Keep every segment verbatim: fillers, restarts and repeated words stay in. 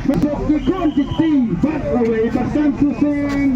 Masuk ki khun ki kti bad lawei bad kan suseng.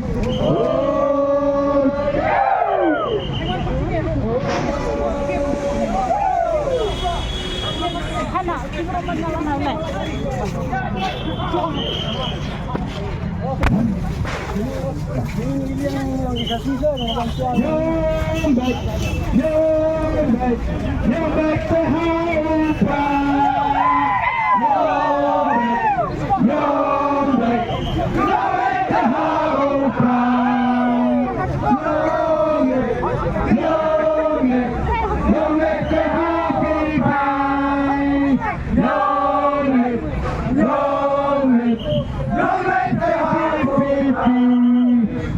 Long live the P P P!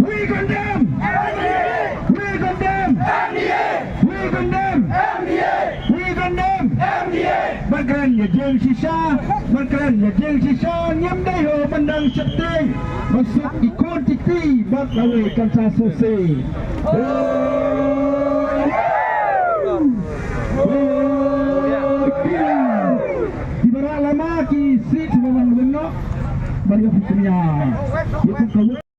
We condemn! We condemn! We condemn! We condemn! Ban kren ïa jingshisha, ban kren ïa jingshisha, ngim dei ho ban dang sheptieng. Ban suk ki khun ki kti bad lawei kan sa sngewsih. Ki baroh lama ki sit ba wan wan noh. Ban ïa phi kñia.